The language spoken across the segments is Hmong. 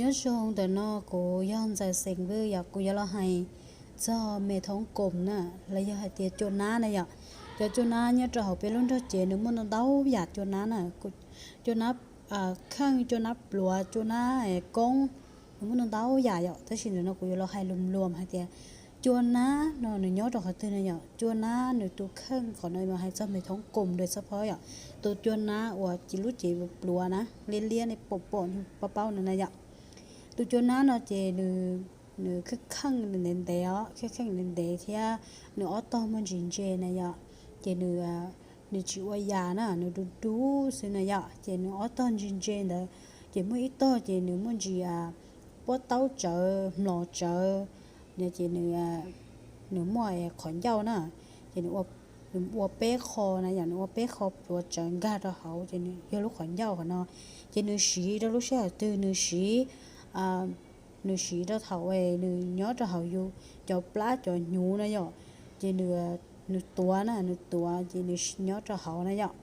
Nyob zoo ntawm no kuv yog Ntxawm Xeem Vwj yom, kuv yuav los hais txog me thoob koom na, los yog hais tias cua nab na yom. Cov cua nab nyob rau hauv peb lub nrog cev nws muaj ntau ntau yam cua nab na, cua nab kheej, cua nab pluav, cua nab koob, nws muaj ntau ntau yam yom. Tab sis ntawm no kuv yuav los hais lus luam hais tias cua nab no nws nyob rau qhov twg na yom. Cua nab nws tus kheej qhov no mas hais txog me thoob koom ntawd txhob phob yom. Tus cua nab uas lub cev pluav na, liab liab nej pom pom paub paub no na yom. Tus cua nab no ces nws kheej kheej ntev ntev os, kheej kheej ntev ntev thiab nws ob tog muaj ntsis ntse na yom. Ces nws nws tsis ua yam na, nws du du xwb na yom. Ces nws ob tog ntse ntse ntawd, ces muaj ib tog ces nws muaj ntsis puab taub tsawv, hmlos tsawv, ces nws nws muaj qhov ncauj na, ces nws ua peb qho na yom, nws ua peb qho pluav tsawv nkag rau hauv ces nws yog lub qhov ncauj qhov no. Ces nws siv rau lub sij hawm twg nws siv, nws siv rau thaum nws nyob rau hauv yus cov plab cov hnyuv na yom. Ces nws tuav na, nws tuav ces nws nyob rau hauv na yom.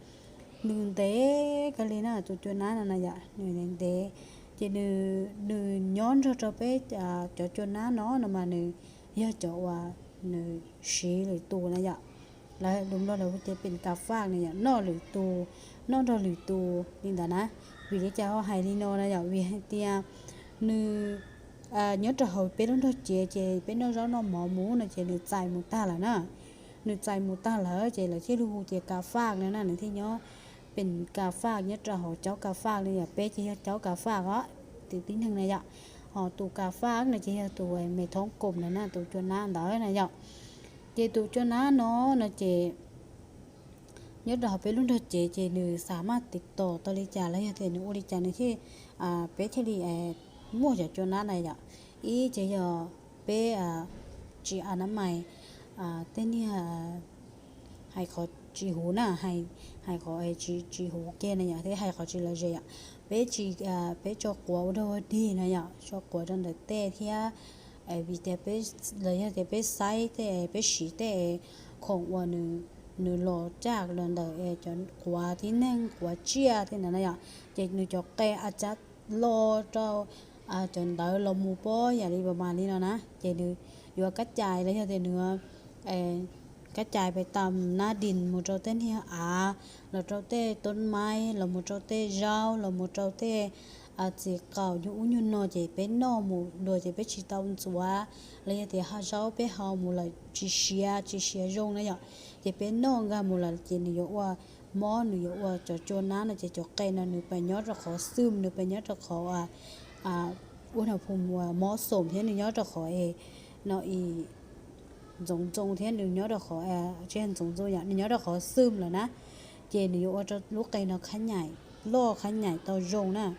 Nws ntev kawg li na, tus cua nab no na yom, nws ntev ntev. Ces nws nyob nrog rau peb cov cua nab no no mas nws yog cov uas nws siv lwm tus na yom. Lawv lus Nplog lawv hu tias peem kas faj na yom, noj lwm tus, noj nrog lwm tus li ntawd na. Vim li cas ho hais li no na yom? Vim hais tias nws nyob rau hauv peb lub nrog cev ces peb noj zaub noj mov mus no ces nws txais mus tag lawm na. Nws txais mus tag lawm ces lawv thiaj li hu tias kas faj no na, nws thiaj nyob peem kas faj nyob rau hauv caub kas faj li yom. Peb ces yog caub kas faj os, tus tib neeg na yom. Ho tus kas faj no ces yog tus me thoob koom na na, tus cua nab ntawd na yom. Ces tus cua nab no no ces nyob rau hauv peb lub nrog cev ces nws xam maj tiv tos tau li cas los yog tias nws ua li cas nws thiaj, peb thiaj li muaj cov cua nab na yom. Ib ces yog peb tsis a nab mais, tej niag hais qhov tsis huv na, hais qhov tsis huv kiag na yom, thiab hais qhov tsis lom zem yom. Peb tsis, peb tso quav ua dog ua dig na yom, tso quav rau ntawm tej thiab vim tias peb, los yog tias peb xaib tej, peb siv tej khoom uas nws los caj los ntawm cov quav tib neeg, quav tsiaj tej ntawd na yom, ces nws cov qe a cab lo rau cov ntawd los mus pob yam li mas li no na, ces nws yuav kab cais los yog tias nws kab cais pais tas nab dis mus rau tej niag av, los rau tej toob maib, los mus rau tej zaub, los mus rau tej txiv qaum nyuag ub nyuag no ces peb noj mus dua ces peb tsis tau ntxuav, los yog tias hau zaub peb hau mus lawm tsis siav, tsis siav zoo na yom, ces peb noj nkag mus lawm ces nws yuav ua mob, nws yuav ua cov cua nab no ces cov qe no nws pais nyob rau qhov xwm, nws pais nyob rau qhov ua na phu mob xoom thiab nws nyob rau qhov no ntxoov ntxoo thiab nws nyob rau qhov, tsis ntxoov ntxoo yom, nws nyob rau qhov xwm lawm na, ces nws yuav ua rau lub qe no khab nyaim, loj khab nyaim tau zoo na.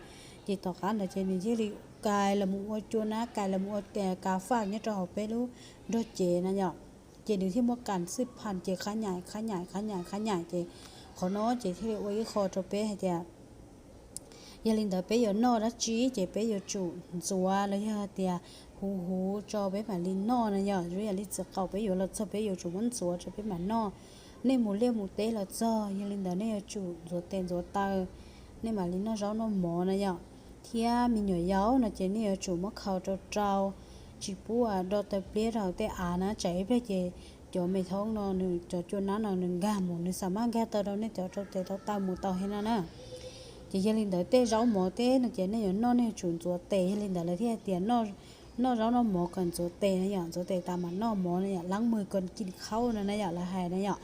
Ces tom qab ntawd ces nws thiaj li kais los mus ua cua nab, kais los mus ua kas faj nyob rau hauv peb lub nrog cev na yom. Ces nws thiaj muaj kas xij phas ces khab nyaim, khab nyaim, khab nyaim, khab nyaim ces qhov no ces thiaj li ua ib qho rau peb hais tias yog li ntawd peb yuav noj dab tsi ces peb yuav tsum ntxuav los yog tias huv huv tso peb mam li noj na yom. Zoo yam li txiv qaum peb yuav los txog peb yuav tsum muab ntxuav tso peb mam noj. Nej mus liaj mus teb los txog, yog li ntawd nej yuav tsum ntxuav tes ntxuav taw, nej mam li noj zaub noj mov na yom. Thiab me nyuam yaus no ces nej yuav tsum muab khaus rau rau, tsis pub do taw pliab rau hauv tej av na, tsam ib pliag ces cov me thoob no, cov cua nab no nws nkag mus, nws xam maj nkag tau rau nej cov rau tes rau taw mus tau thiab no na. Ces yog li ntawd tej zaub mov tej no ces nej yuav noj nej yuav tsum ntxuav tes, yog li ntawd lawv thiaj hais tias noj zaub noj mov kom ntxuav tes na yom, ntxuav tes tas mam noj mov na yom, lab mws kom kis khaub no na yom, lawv hais na yom.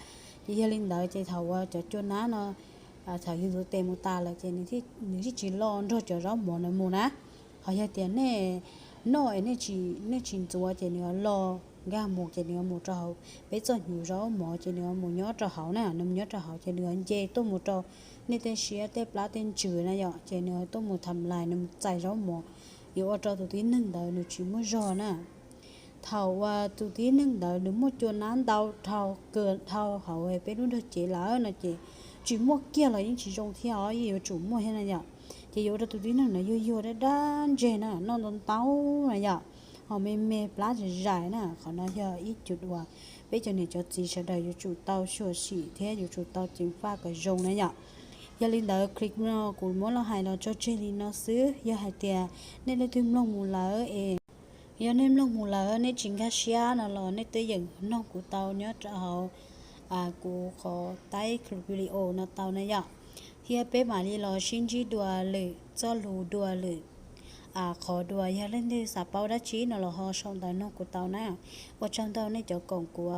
Ces yog li ntawd ces thaum uas cov cua nab no thaum yus ntxuav tes mus tas lawm ces nws thiaj tsis lo nrog cov zaub mov no mus na. Ho yog tias nej noj es nej tsis ntxuav ces nws yuav lo nkag mus ces nws yuav mus rau hauv peb txoj hnyuv zaub mov ces nws yuav mus nyob rau hauv na, nws mus nyob rau hauv ces nws yuav nce tuaj mus rau nej tej siab tej plab tej ntsws na yom, ces nws yuav tuaj mus tham lais, nws mus txais zaub mov, yuav ua rau tus tib neeg ntawd nws tsis muaj zog na. Thaum uas tus tib neeg ntawd nws muaj cua nab ntau dhau kawg dhau hauv peb lub nrog cev lawm no ces tsis muaj kiag los yeej tsis zoo thiab os, yeej yuav tsum muaj thiab na yom. Ces yuav ua rau tus tib neeg ntawd yuag yuag dab dab ntseg na, noj ntau ntau na yom, ho me me plab zais zais na. Qhov no yog ib co uas peb cov niam cov txiv sawv daws yuav tsum tau xyuam xim thiab yuav tsum tau ceev faj kom zoo na yom. Yog li ntawd clip no kuv muab los hais los tso tseg li no xwb. Yog hais tias nej leej twg mloog mus lawm es, yog nej mloog mus lawm nej tsis nkag siab no los nej twb yeem noog kuv tau nyob rau hauv kuv qhov taib clip video no tau na yom. Thiab peb mam li los sib ntsib dua lwm txoj lus dua lwm qhov dua. Yog leej twg xav paub dab tsi no los ho sau ntawv noog kuv tau na. Ua tsaug ntau nej cov koom kuv